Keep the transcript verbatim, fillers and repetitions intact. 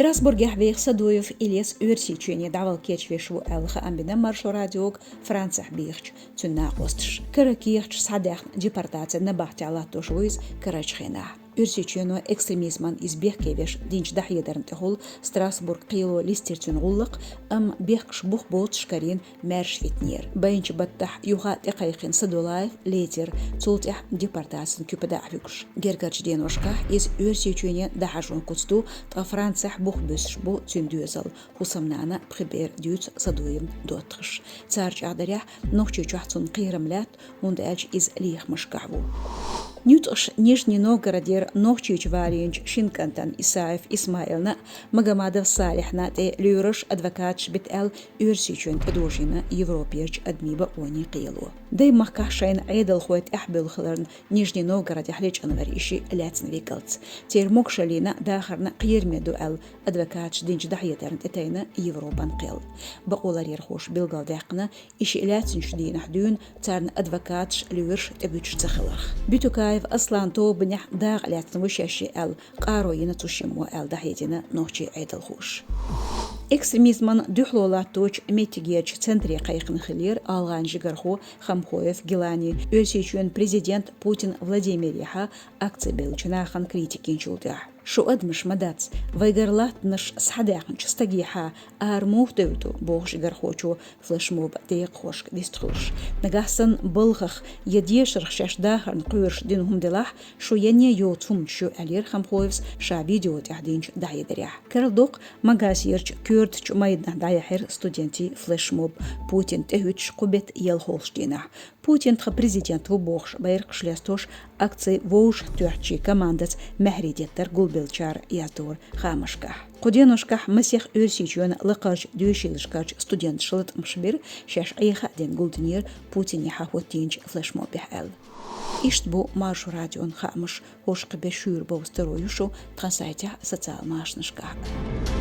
Страсбургехь веха Садоев Илез Оьрсийчоьне дӀавала кечвеш ву аьлла хаам бина Маршо радиога Францехь бехачу цуьнан накъосташа. Кара кехаташ схьадаьхна депортацин набахтехь латтош ву иза карарчу хенахь. Оьрсийчоьно экстремизман иза бехке веш динчу дӀахьедарна тӀехула Страсбург кхело листира цуьнан гӀуллакх, амма бехкаш бух боцуш карийна маьрша витинера. Байначу баттахь юха тӀекхайкхина Садулаев лецира, цул тӀаьхьа депортацин куьпа дӀа а хьуьгуш. Гергарчу деношкахь иза Оьрсийчоьне дӀахьажон куц ду, ткъа Францехь бух буьсуш бу цуьнан доьзал, хӀусамнана, пхи бер, дуьйцу Садоевн доттагӀаша. Цара чӀагӀдарехь, Нохчийчохь цунна кхерам лаьтта, хӀунда аьлча иза лехамашкахь ву. Нуьцкъаша Нижний Новгородера Нохчийчу валийначу шина кӀантана Исаев Исмаилна а, Магомадов Салихьна а тӀе лоьраш адвокаташ бита аьлла Оьрсийчоьнна тӀедожийна Европерчу адамийн бакъонийн кхело. Даймахкахь шайна Ӏедалхой тӀаьхьабевлла хиларна Нижний Новгородехь лечкъина вара и шиъ лаьцна векалца. Церан могушаллина а, дахарна а кхераме ду аьлла, адвокаташа динчу дӀахьедарна тӀетайна Европан кхел. Бакъоларъярхоша билгалдаьккхина, и шиъ лаьцначу дийнахь дуьйна царна адвокаташ, лоьраш тӀегуьтуш ца хиларх. Бютукаев Аслан тобанехь дакъа лаьцна ву шаьш аьлла, къаро йина цу шиммо аьлла, дӀахьедина нохчийн Ӏедалхоша. Экстремизмана дуьхьало латточу меттигерчу центре кхайкхина хиллера гӀалгӀайн жигархо Хамхоев Гилани, Оьрсийчоьнан президент Путин Владимирехьа акци беллачу нахана критика йинчул тӀаьхьа. Шу адамаш ма дац, вайгара латтанаш схьадаьхначу стагехьа ара муха девлла ду, боху жигархочо флешмоб декъахошка вистхуьлуш. Нагахь санна балхах я дешарх шаьш дахарна кхоьруш дина хӀума делахь, шу яне йоцу хӀуманаш ю, аьллера Хамхоевс ша видео тӀехь динчу дӀахьедарехь. Карладоккху, Магасерчу коьртачу майданахь дӀаяьхьира студентийн флешмоб, Путин тӀехӀуьттуш кху беттан ялхолгӀачу дийнахь. Путин тхан президент ву бохуш байракхаш лестош, акци вовшахтоьхначийн командаца маьхьарий деттар гулбеллачара, яздора хаамашкахь. Кху деношкахь масех Оьрсийчоьнан лакхарчу дешийлашкарчу студенташа латкъамаш бира, шаьш Ӏеха а дина гулдинера Путинехьа хӀоттийначу флешмобехь аьлла. Иштта бу Маршо радион хаамаш, хӀорш кхин бен шуьйра бовза таро ю шу тхан сайтехь а, социал машанашкахь а.